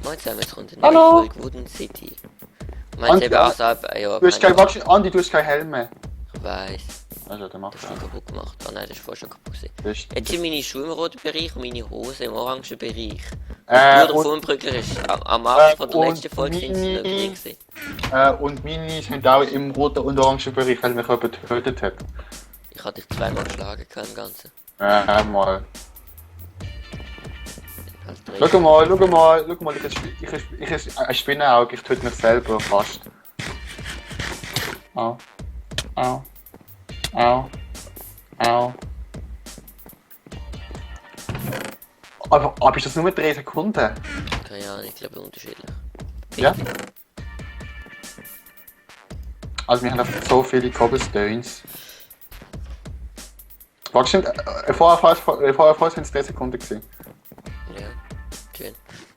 Moin zusammen, jetzt kommt eine neue Hallo. Folge Wooden City. Meinst du eben auch so, ja, Du hast kein Wachsen, Andi, du hast keinen Helm mehr. ich weiss. Also, der macht Das ist schon kaputt gemacht. Ah nein, das ist vorher schon kaputt gewesen. das. Jetzt sind meine Schuhe im roten Bereich und meine Hose im orangen Bereich. Äh, Nur der und- Formbrückler ist am Anfang von der und letzten Folge sind sie noch meine- gewesen. Und meine sind auch im roten und orangen Bereich, weil mich jemand getötet hat. Ich hatte dich zweimal geschlagen im Ganzen. Mal. Halt Schau mal, ich habe ein Spinnenauge, ich töte mich selber fast. Au. Au. Au. Au. Aber ist das nur 3 Sekunden? Keine Ahnung, ich glaube unterschiedlich. Ja? Also wir haben einfach so viele Cobblestones. War bestimmt, vorher sind es 3 Sekunden gewesen. Ja, schön.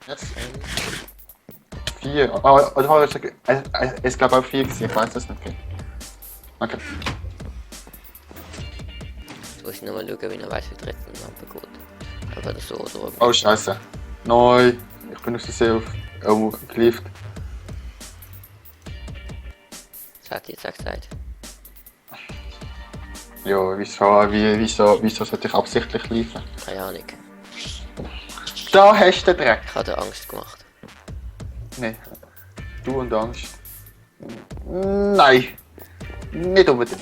Jetzt 4. Oder es gab auch 4 gewesen, ich weiß das nicht. Okay. Jetzt muss ich nochmal schauen, wie er weiß, wie die Lampe geht. Aber das so oder oben. Oh Scheiße. Neu. Ich bin aus der See geliebt. Das hat die jetzt auch gesagt. Ja, wieso sollte ich absichtlich liefern? Keine Ahnung. Da hast du den Dreck. Ich habe dir Angst gemacht. Nein. Du und Angst. Nein. Nicht unbedingt.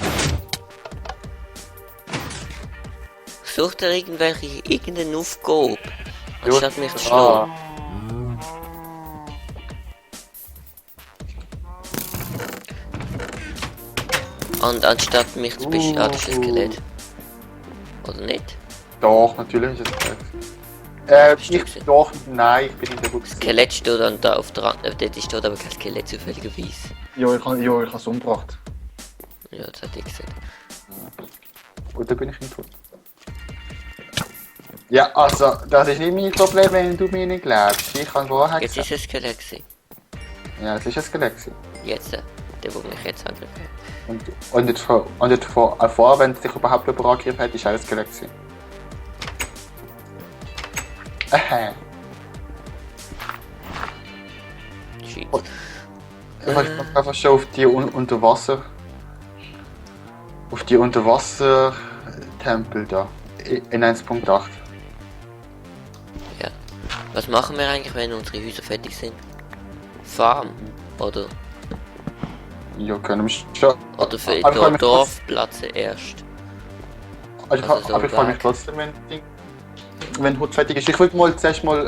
Such dir irgendeine Aufgabe, anstatt mich zu schlagen. Und anstatt mich zu beschlagen, das ist ein Skelett. Oder nicht? Doch, natürlich ist es Dreck. Bist du Ich gewesen? doch, nein, ich bin in der Buchse. Skelett steht dann da auf der anderen, dort steht aber kein Skelett zufälligerweise. Ja, ich habe es umgebracht. Ja, das hat ich gesagt. Und dann bin ich im Tod. Ja, also, das ist nicht mein Problem, wenn du mir nicht glaubst. Ich kann vorher Jetzt ist gesagt. es ein Skelett gewesen. Ja, es ist ein Skelett gewesen. Jetzt, der mich jetzt angegriffen hat. Und jetzt vor, wenn sich überhaupt jemand angegriffen hat, ist auch ein Skelett gewesen. Shit. Ich habe einfach schon auf die Unterwasser. Auf die Unterwasser-Tempel da. In 1.8. Ja. Was machen wir eigentlich, wenn unsere Häuser fertig sind? Farm? Oder Ja, können wir schon. Oder für Aber ich freu den mich Dorfplatz erst? Also Also so aber ich freue mich Berg. trotzdem, wenn heute fertig ist. Ich würde mal zuerst mal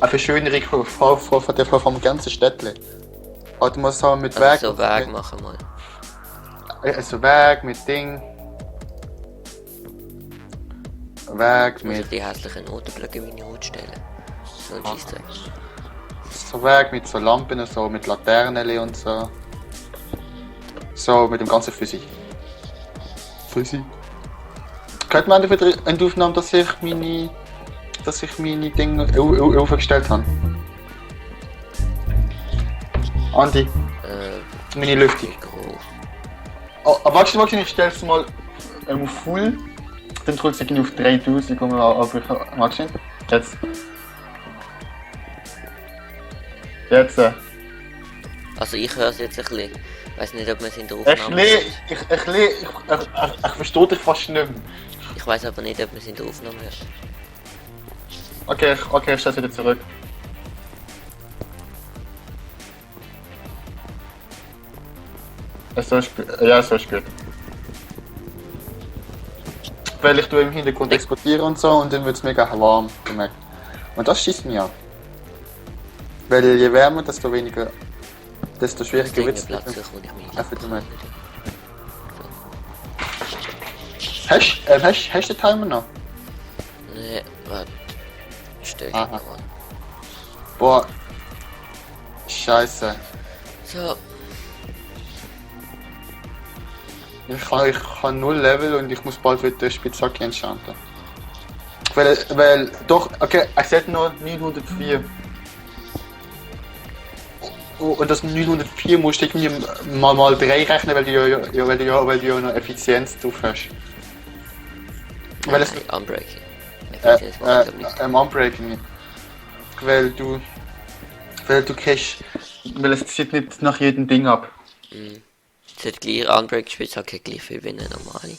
eine Verschönerung vom ganzen Städtchen. Halt mal so mit Weg. Also so Weg machen mal. Also Weg mit Ding. Weg Ich muss mit. die hässlichen Notenblöcke in meine Haut stellen. So ein Scheissdreck. So Weg mit so Lampen, so mit Laternen und so. So mit dem ganzen Physik. Physik. Könnte man einfach eine Aufnahme, dass ich meine Dinge aufgestellt habe? Andi, meine Lüftung. Groß. Oh, aber warte, ich stelle es mal auf Full. Dann drücke ich auf 3000 und magst du nicht? Jetzt. Jetzt. Also ich höre es jetzt ein bisschen. Ich weiß nicht, ob man es in der Aufnahme hört. Ich verstehe dich fast nicht mehr. Ich weiß aber nicht, ob man es in der Aufnahme hört. Okay, ich stelle es wieder zurück. So ist gut. Weil ich im Hintergrund exportiere und so und dann wird es mega warm gemerkt. Und das schießt mich an. Weil je wärmer, desto weniger, desto schwieriger wird es. Platz suchen, wo ich mich Einfach nicht mal. Hast du den Timer noch? Nee, warte. Stell dich Aha. mal an. Boah. Scheiße. So, Ich kann 0 Level und ich muss bald wieder Spitzhacke enchanten. Weil, doch, okay, es hat nur 904. Und das 904 musst du irgendwie mal 3 rechnen, weil du ja noch Effizienz drauf hast. Weil es, nein, Unbreaking. Effizienz macht, glaub ich, nicht. Unbreaking. Weil du Weil du kriegst... Weil es zieht nicht nach jedem Ding ab. Es hat gleich Unbreak gespielt, es hat kein gleich viel wie eine normale.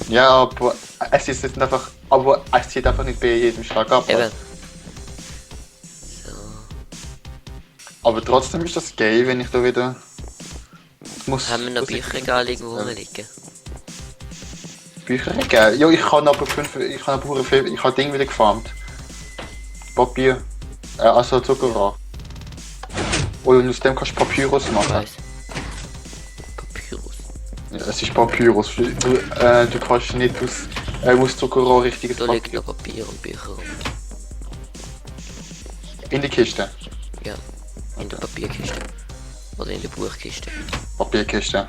Ja, aber es ist jetzt einfach... Aber es zieht einfach nicht bei jedem Schlag ab. Eben. So. Aber trotzdem ist das geil, wenn ich da wieder... Haben wir noch Bücherregale irgendwo rumliegen? Bücherregal? Ja, ich habe aber ich habe Ding wieder gefarmt. Papier. Also Zuckerrohr. Und aus dem kannst du Papyrus Ich machen. weiss. Papyrus. Ja, es ist Papyrus. Du kannst nicht aus Zuckerrohr richtiges Da liegt Papier. noch Papier und Bücher rum. In die Kiste. Ja. In der Papierkiste. Oder in der Buchkiste. Papierkiste.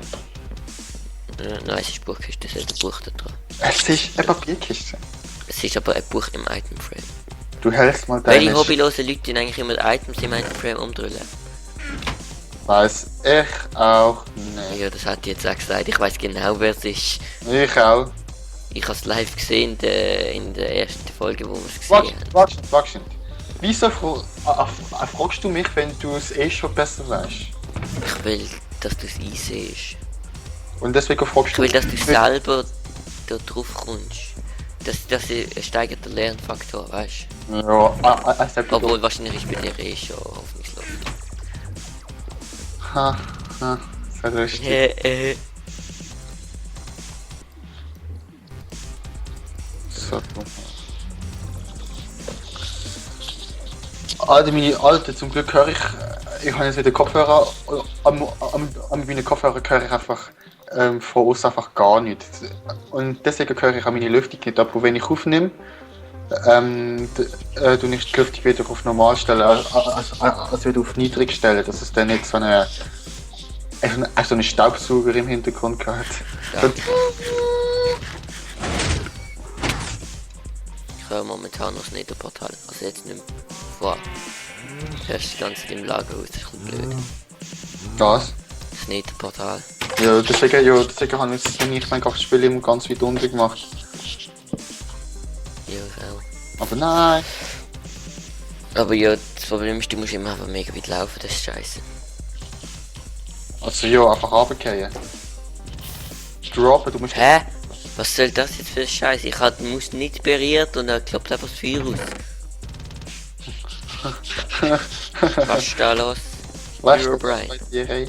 Nein, es ist Buchkiste, es ist ein Buch da dran. Es ist eine Papierkiste. Es ist aber ein Buch im Itemframe. Du hältst mal Welche deine... hobbylosen Leute tun eigentlich immer Items im Itemframe umdrüllen? Weiß ich auch nicht. Ja, das hat die jetzt auch gesagt. Ich weiß genau, wer es ist. Ich auch. Ich habe es live gesehen in der ersten Folge, wo wir es gesehen haben. Warte. Wieso fragst du mich, wenn du es eh schon besser weißt? Ich will, dass du es einsiehst. Und deswegen fragst Ich du... will, dass du selber da drauf kommst. Das steigert den Lernfaktor, weißt du? Ja, Obwohl wahrscheinlich ist bei dir eh schon hoffnungslos. Ha, sehr lustig. So. Alter, zum Glück höre ich habe jetzt wieder Kopfhörer, an meinen Kopfhörer höre ich einfach von uns einfach gar nichts. Und deswegen höre ich auch meine Lüftung nicht ab. Und wenn ich aufnehme, tue ich die Lüftung wieder auf normal stellen, also wieder auf niedrig stellen, dass es dann nicht so eine Staubsauger im Hintergrund hat. Ja. Ich höre momentan noch das Netherportal, also jetzt nicht mehr. Wow. Du hörst die ganze Zeit im Lagerhaus, das ist ein bisschen blöd. Das? Das Netherportal. Ja, deswegen habe ich das Spiel immer ganz weit unten gemacht. Ja, ich auch. Aber nein. Aber ja, das Problem ist, du musst immer einfach mega weit laufen, das ist scheiße. Also ja, einfach runterfallen. Droppen, du musst... Hä? Was soll das jetzt für ein Scheiß? Ich hatte die Maus nicht berührt und dann klappt einfach das Feuer aus. Was ist da los? Weißt du, Brian. bei dir, hey?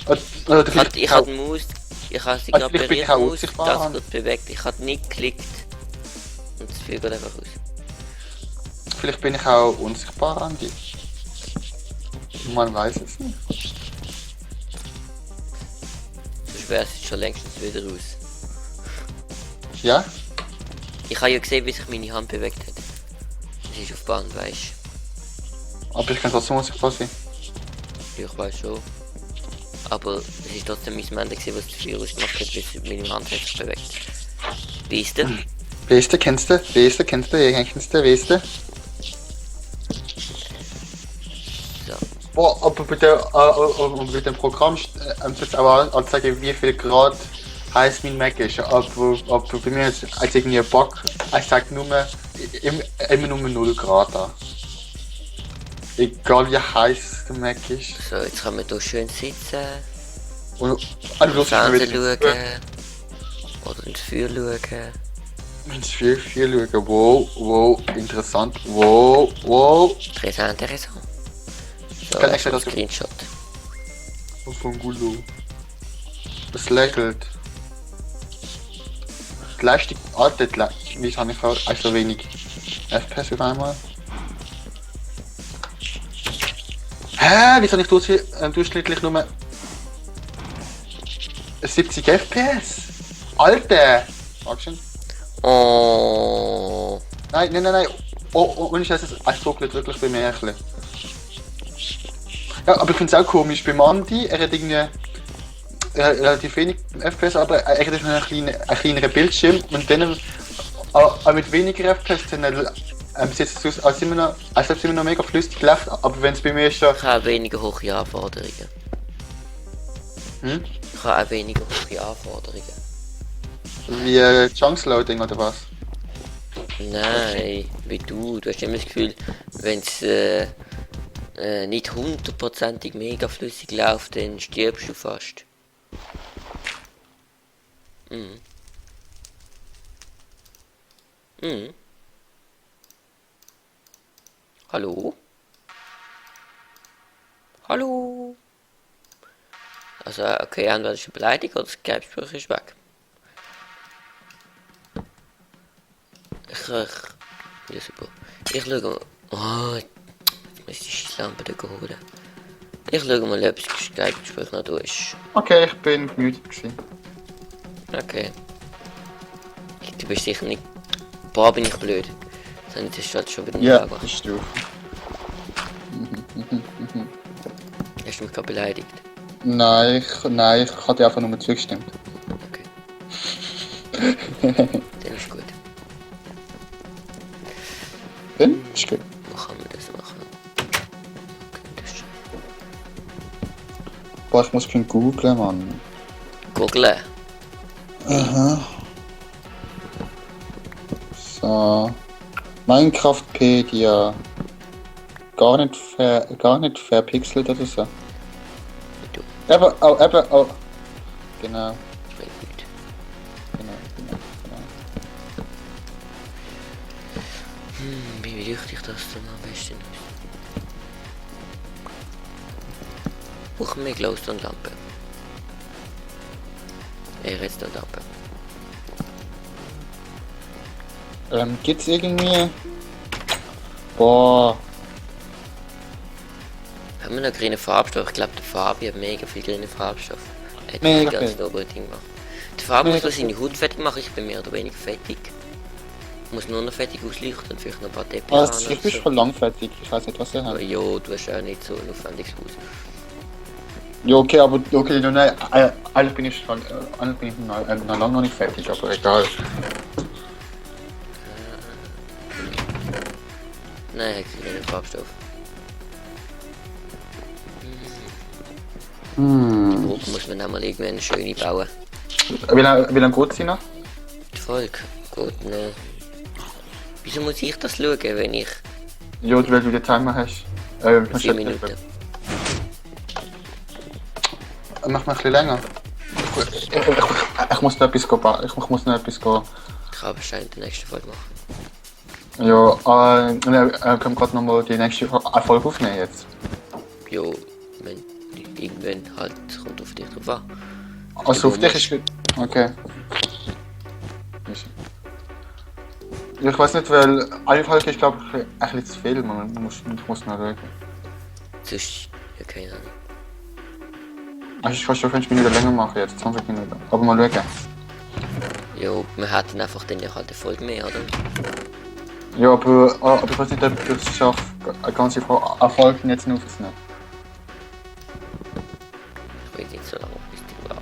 Ich hatte die Maus, ich habe sie gerade vielleicht bin ich berührt, auch die Maus, unsichtbar, das Hans. wird bewegt. Ich habe nicht geklickt. Und das Feuer geht einfach aus. Vielleicht bin ich auch unsichtbar, Andi. Man weiß es nicht. Sonst wäre es jetzt schon längstens wieder raus. Ja? Ich habe ja gesehen, wie sich meine Hand bewegt hat. Das ist auf Band, weißt Aber ich kann trotzdem unsichtbar sein. du? Ja, ich weiß schon. Aber es ist trotzdem mein Mann, was das Feuer ausgemacht hat, bis meine Hand hat sich bewegt. Weißt du? Weißt du, kennst du? Weißt du? So. Boah, aber bei dem Programm jetzt auch anzeigen, wie viel Grad heiß mein Mac ist. Aber bei mir ist es irgendwie ein Bug. Es sagt immer nur 0 Grad an. Egal wie heiß der Mac ist. So, jetzt können wir hier schön sitzen, Und also, Fernsehen schauen. Oder ins Feuer schauen. ins Feuer schauen. Wow, interessant. Wow. Interessant. So, Kann erst ich mal das- Screenshot. Von Gulo. Das lächelt. Die Leistung, Alter, wieso habe ich auch so wenig FPS auf einmal? Hä? Wieso habe ich durchschnittlich nur 70 FPS? Alter! Action? Oh. Nein. Oh, und ich weiß, es ruckelt wirklich bei mir ein bisschen. Ja, aber ich finde es auch komisch. Bei Mandy, er hat irgendwie relativ wenig FPS, aber er hat einen kleineren Bildschirm und dann mit weniger FPS dann sieht es aus, als ob es immer noch mega flüssig läuft, aber wenn es bei mir ist schon... Ich habe weniger hohe Anforderungen. Hm? Ich habe auch weniger hohe Anforderungen. Wie Chunks Loading oder was? Nein, wie du. Du hast immer das Gefühl, wenn es nicht hundertprozentig mega flüssig läuft, dann stirbst du fast. Mhm. Mhm. Hallo? Hallo? Also, okay, entweder ist eine Beleidigung oder das Gelbspruch ist weg. Ja, super. Ich schaue mal. Oh, jetzt muss ich die Lampe da holen. Ich schaue mal, ob das Gelbspruch noch da ist. Okay, ich bin gemütet gewesen. Okay. Du bist sicher nicht. Boah, bin ich blöd. Das ist halt schon wieder nicht Ja, angemacht. das ist du. Hast du mich gerade beleidigt? Nein, ich hatte einfach nur zugestimmt. Okay. Dann ist gut. Dann ist gut. Wo kann man das machen? Okay, das ist Boah, ich muss kein googlen, Mann. Google. Aha. So. Minecraftpedia. Gar nicht verpixelt oder so. Wie du. Eben, oh. Genau, Ich bin gut. genau. Wie richte ich das dann am besten aus? Brauchen wir Glowstone-Lampe? Redstone-Lampe. Gibt's irgendwie... Boah. Haben wir noch grüne Farbstoff? Ich glaube, der Fabi hat mega viel grüne Farbstoff. Er hat Mega das ganze viel. obere Ding gemacht. Der Fabi muss Mega noch seine Haut fertig machen, ich bin mehr oder weniger fertig. Muss nur noch fertig ausleuchten und vielleicht noch ein paar Teppich Also, ich bin schon lang fertig. Ich weiß nicht, was ihr Aber habt. ja, du hast auch nicht so ein aufwendiges Haus. Ja, okay, aber okay, nein, eigentlich bin ich noch lange noch nicht fertig, aber egal. Nein, er hat keinen Farbstoff. Die Brücke muss man auch mal irgendwann eine schöne bauen. Wie lange geht sie noch? Die Folge geht ne. Wieso muss ich das schauen, wenn ich Ja, weil du den Timer hast. 4 Minuten? Mach mal ein bisschen länger. Ich muss noch etwas gehen. Ich muss noch etwas gehen. Ich kann wahrscheinlich die nächste Folge machen. Ja, können wir gerade nochmal die nächste Folge aufnehmen jetzt. Jo, wenn irgendwann halt kommt auf dich drauf an. Also auf dich ist gut. Okay. Ich weiß nicht, weil eine Folge ist glaube ich ein bisschen zu viel. Ich muss noch schauen. Sonst, ja keine Ahnung. Also ich kann schon 5 Minuten länger machen jetzt, 20 Minuten. Aber mal schauen. Jo, wir hätten einfach dann ja halt eine Folge mehr, oder? Ja, aber ich weiß nicht, ob ich es schaffe, eine ganze Folge jetzt noch aufzunehmen. Ich weiß nicht so lange, bis die war.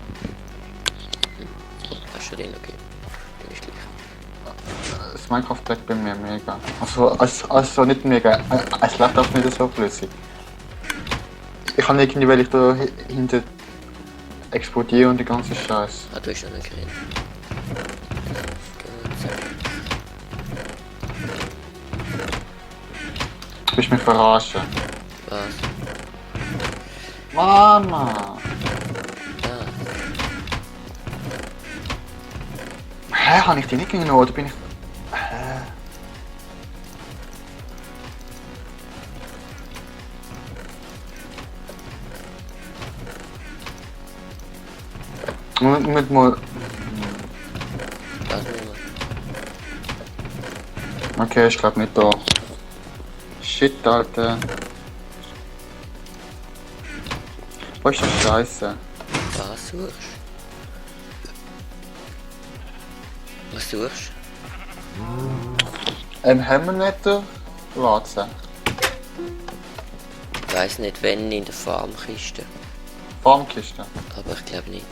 Hast du den okay? Den ist gleich. Das Minecraft-Deck bei mir mega. Also nicht mega, es läuft auch nicht so flüssig. Ich kann irgendwie, weil ich da hinter explodiere und die ganze Scheiß. Ah, du hast noch nicht geredet. Gut, zack. Du willst mich verarschen. Was? Mama! Ja. Hä, habe ich die nicht genommen oder bin ich... Mit mal... Das nehmen wir. Okay, ich glaube nicht da. Shit, Alter. Wo ist das Scheiße? Was suchst du? Was suchst Haben wir nicht den Warzen? du? Ich weiss nicht, wenn in der Farmkiste. Farmkiste. Aber ich glaube nicht.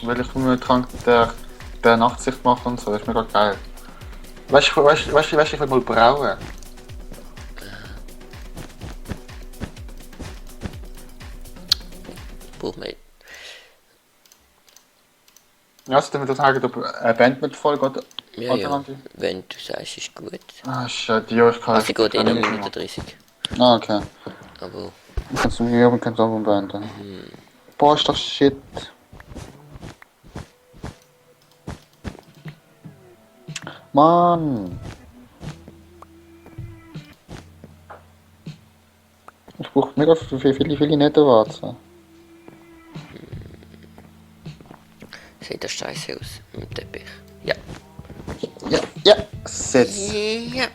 Weil ich mir dran der Nachtsicht machen und so, das ist mega geil. Weißt du, ich will mal brauen. Braucht man. Ja, also damit sagen, ob eine Band mit Folge oder Ja, ja. alternativ? Wenn du sagst, ist gut. Ah, shit, ja, ich kann Also, sie geht eh noch nicht Minute machen. 30. Ah, okay. Aber, Kannst du mir aber kein Album beenden. Boah, ist doch shit. Mann! Ich brauche mega viele nette Warzen. sieht das scheiße aus mit dem Teppich. Ja. Ja, ja! Setz! Ja.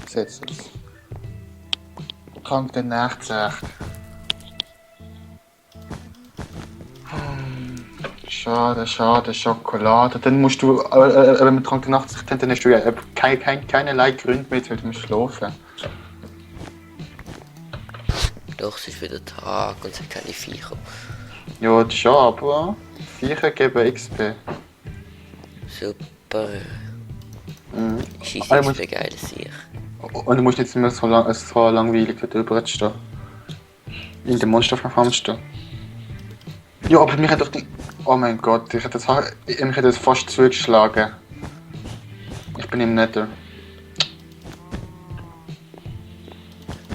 Setz es. Krank den Nachtsicht. Schade, schade, Schokolade. Dann musst du, wenn man krank den Nachtsicht hat, dann hast du ja keinerlei Gründe mehr zum Schlafen. Doch, es ist wieder Tag und es hat keine Viecher. Ja, das schon, aber Viecher geben XP. Super. Mhm. Scheiß Ah, du XP geil, sicher. Und du musst nicht mehr so langweilig für drüber stehen. In dem Monsterverfahren stehen. Ja, aber mich hat doch die... Oh mein Gott, mich hat das fast zugeschlagen. Ich bin im Nether.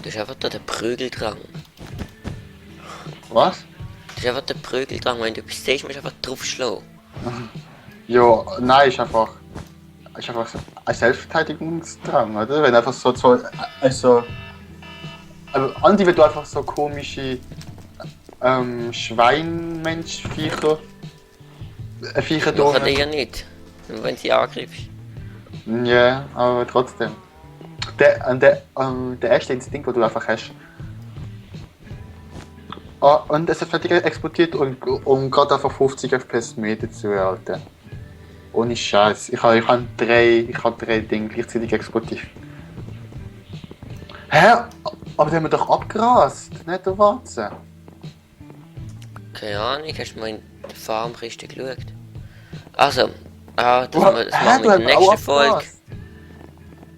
Du hast einfach da den Prügeldrang. Was? Du hast einfach den Prügeldrang, wenn du etwas siehst, musst du einfach draufschlagen. Ja, nein, ist einfach ein Selbstverteidigungsdrang, oder? Wenn einfach also... Aber Andi, wenn du einfach so komische Schweinmensch-Viecher Machen die ja nicht. Nur wenn sie angreifst. Ja, aber trotzdem. Der erste Instinkt, den du einfach hast. Ah, und es hat fertig explodiert und gerade einfach 50 FPS mehr dazu erhalten. Ohne Scheiß. Ich habe drei Dinge gleichzeitig explodiert. Hä? Aber die haben wir doch abgerast, nicht der Warzen. Keine Ahnung, hast du mal in der Farmkiste geschaut? Also, das Hä, machen wir in du der hast nächsten auch Folge. abgerast?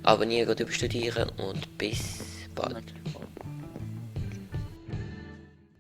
Abonnieren, studieren und bis bald.